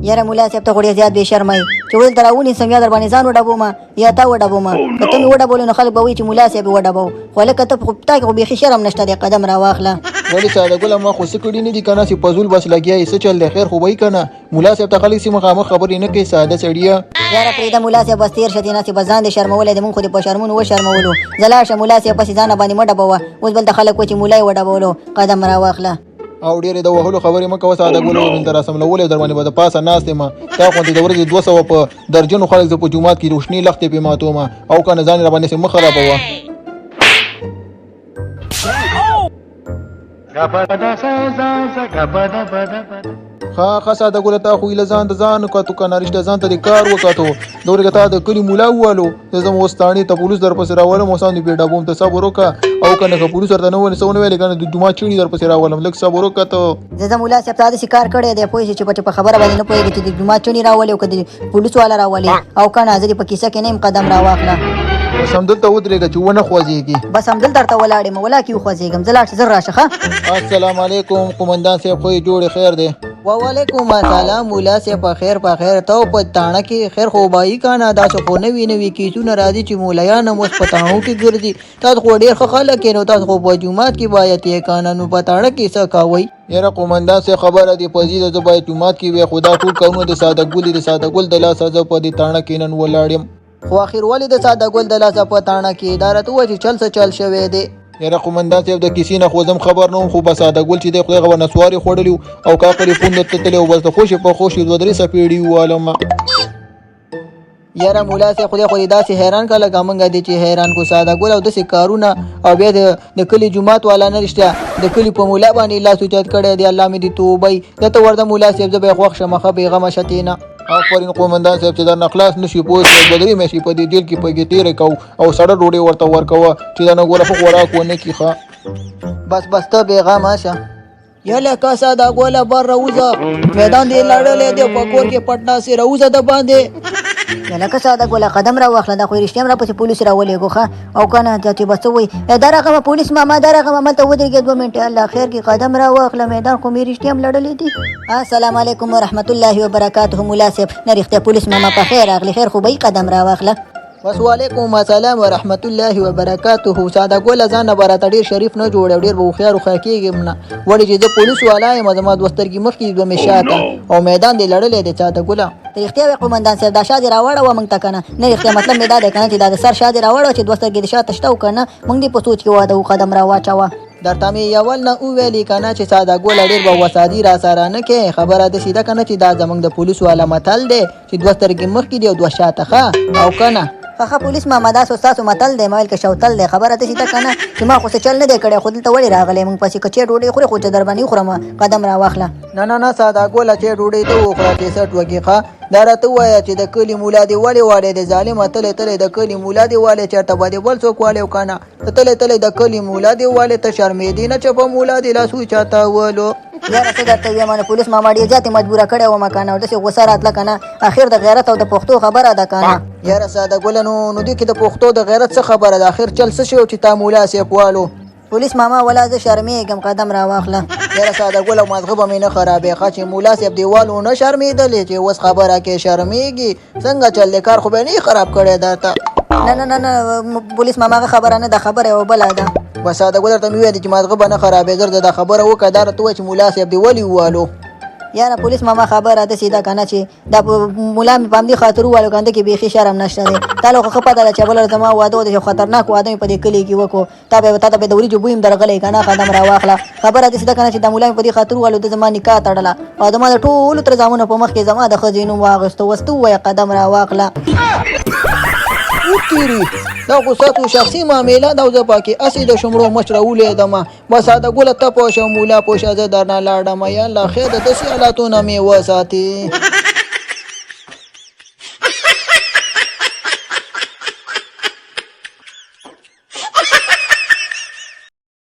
یاره مولا صاحب ته خو ډېر زیات بې شرمه یې، چې ول ته راونیسم یا در باندې ځان وډبومه یا تا وډبومه. که ته مې وډبولې نو خلک به وایي چې مولا صاحب یې وډبو، خو هلکه ته خو تا کې خو بیخي شرم نشته دی، قدم راواخله. ولې ساده ګله ما خو څه کړي نه دي کنه چې فضول بس لګیا یې، څه چل دی؟ خیر خو به وي کنه؟ مولا صاحب ته خلک سي مخامخ خبرې نه کوي ساده سړیه. یاره پرېږده مولا صاحب، بس تېر شه دې نه چې بس ځان دې شرمولی دی، مونږ خو دې په شرمونو وشرمولو. ځه لاړ شه مولا صاحب، پسې ځانه باندې مه ډبوه، اوس بل ته خلک وایي چې مولا یې وډبولو، قدم راواخله. او ډېرې د وهلو خبرې مه کوه ساده ګله، ومې درته راسملولی در باندې به د پاسه ناست یم، تا غوندې د ورځې 200 په درجنو خلک زه په جومات کې روشنې لښتې پې ماتوم، او که نه ځان یې راباندې هسې مه خرابوه. ښه ښه ساده ګله، تا خو ایله ځان ته ځان وکتو که نه رښتیا ځان ته دې کار وکتو، دورې که تا د کلي مولا ووالو زه ځم اوس تاڼې ته پولیس در پسې راولم او سم دې پرې ډبوم، ته صبر وکړه، او که نه که پولیس درته نه ونیسه ونه ویلې که نه د جومات چڼي در پسې راولم، لږ صبر وکړه ته. زه ځم مولا صاحب، تا داسې کار کړی دی پوه شې چې په خبره باندې نه پوهېږې چې د جومات چڼي راولې او که د پولیس والا راولې، او که نه زه دې په کیسه کې نه یم، قدم راواخله. بس همدلته ودرېږه چې ونه خوځېږې. بس همدلته درته ولاړ یم، ولاکې وخوځېږم، ځه لاړ شه، زر راشه. ښه السلام علیکم قومندان صاحب، ښه یې جوړې خیر دی؟ وعلیکم السلام مولا صاحب، په خیر په خیر. ته په تاڼه کې خیر خو به یې که نه؟ داسې خو نوي نوي کیسونه راځي چې مولایان هم اوس په تاڼو کې ګرځي. تاسو خو ډېر ښه خلک یې، نو تاسو خو په جومات کې باید یې که نه، نو په تاڼه کې څه کوئ؟ یاره قومندان صاحب خبره دې په ځای ده، زه باید جومات کې وی، خو دا ټول کارونه د ساده ګل دي، د ساده ګل د لاسه زه په دې تاڼه کې نن ولاړ یم. خو اخر ولې د ساده ګل د لاسه په تاڼه کې؟ دا راته ووایه چې چل څه چل شوی دی. یاره قومندان صاحب د کیسې نه خو زه هم خبر نه وم، خو بس ساده ګل چې دی خدای خبر نسوار یې خوړلي وو او که عقل یې پونده ته تللی و، بس د خوشې په خوشې دوه درې څپېړې ووالم. یاره مولا صاحب خدای خو دې داسې حیران کړه لکه موږ دې چې حیران کو. ساده ګل او داسې کارونه، او بیا د کلي جومات والا نه رښتیا د کلي په مولا باندې لاس اوچت کړی دی، الله مې دې توبه وي. زه ته ورځه مولا صاحب، زه به یې خوښ شم، ښه بېغمه شه تېنه. آفرین قومندان صاحب چې درنه خلاص نه شي، پوه شې دوه درې میاشتې په دې جیل کې پکې تېرې کوو او سړه ډوډۍ ورته ورکوه چې دا نه ګوره ښه خوراک ونه کړي. ښه بس بس ته بېغمه شه. یله کسه دا ګوله بر راوځه، میدان دې لړلی دی په کور کې پټ ناست یې، راوځه د باندې. یله کسه دا ګوله قدم راواخله، دا خو یې رښتیا هم راپسې پولیس راولېږو. ښه او که نه چې به څه وایي؟ دا راغمه پولیس ماما، دا راغمه، ملته ودرېږې 2 منټه، الله خیر کې قدم راواخله، میدان خو مې رښتیا هم لړلی دی. السلام علیکم ورحمت الله وبرکاته مولا صاحب، نه رښتیا پولیس ماما په خیر راغلی، خیر خو به یې، قدم راواخله. بس وعلیکم السلام ورحمت الله وبرکاته. ساده ګله ځان نه به راته ډېر شریف نه جوړې او ډېر به هوښیار هوښیار کېږم نه، ولې چې زه پولیس والا یم، زما دوه سترګې مخکې دي دوه مې شاته او میدان دې لړلی دی. ساده ګله ته رښتیا وایې قومندان صاحب، دا شا دې راواړوه موږ ته که نه؟ نه رښتیا مطلب مې دا دی که نه چې دا د سر شا دې راواړوه چې دوه سترګې دې شاته شته او که نه موږ دې په سوچ کې واده و، قدم راواچوه. درته مې یول نه وویلې که نه چې ساده ګله ډېر به وسادي راسره نه کې، خبره داسې ده که نه چې دا زموږ د پولیس والا متل دی چې دوه سترګې مخکې دي او دوه شاته. ښه او که نه؟ ښه ښه پولیس ماما دا څه ستاسو متل دی، ما ویل که شوتل دی. خبره داسې ده که نه چې ما خو څه چل نه دی کړی، خو دلته ولې راغلی موږ پسې؟ که چای ډوډۍ خورې خو چې در باندې وخورم، قدم راواخله. نه نه نه ساده ګله چای ډوډۍ ته وخوره چې څټ وکړي. ښه دا راته ووایه چې د کلي مولا دې ولې والی دی؟ ظالمه تللی تللی د کلي مولا دې والی، چېرته به دې بل څوک والی او که نه؟ ته تللی تللی د کلي مولا دې والې، ته شرمېدې نه چې په مولا دې لاس اوچتولو؟ یاره څه درته ووایم، نو پولیس ماما ډېر زیات مجبوره کړی وم که نه، او داسې غوسه راتله که نه، اخر د غیرت او د پښتو خبره ده که نه. یاره ساده ګله نو نو دې کې د پښتو د غیرت څه خبره ده؟ اخر چل څه شی و چې تا مولا صاحب والو؟ پولیس ماما ولا زه شرمېږم، قدم راواخله. یاره ساده ګله مازغه به مې نه خرابې، ښه چې مولا صاحب دې والو نه شرمېدلې چې اوس خبره کې شرمېږي، څنګه چل دی؟ کار خو به نه خراب کړی درته؟ نه نه نه نه پولیس ماما هغه خبره نه ده، خبره یوه بله ده. بس ساده ګل درته مې وویل چې مازغه به نه خرابې، زر دا خبره وکړه، دا راته ووایه چې مولا صاحب دې ولې ووالو؟ یاره پولیس ماما خبره داسې ده که نه چې دا مولا مې په همدې خاطر ووالو که نه، کې بیخي شرم نشته دی. تا له خو ښه پته ده چې بله ورځ زما واده و، د یو خطرناک واده مې په دې کلي کې وکړو، تا به تا ته به د وریجو بوی هم درغلی که نه، قدم راواخله. خبره داسې ده که نه چې دا مولا مې په دې خاطر ووالو، ده زما نکاح تړله او زما د ټولو تره زامنو په مخ کې زما د ښځې نوم واخیستو. اوس ته ووایه قدم راواخله. وتېري دا خو ستاسو شخصي معامله ده او زه پکې هسې د شمړو مچ راولېدم. بس ساده ګله ته پوه شه مولا پوه شه، زه درنه لاړم. یا الله خیر د داسې حالاتو نه مې وساتې.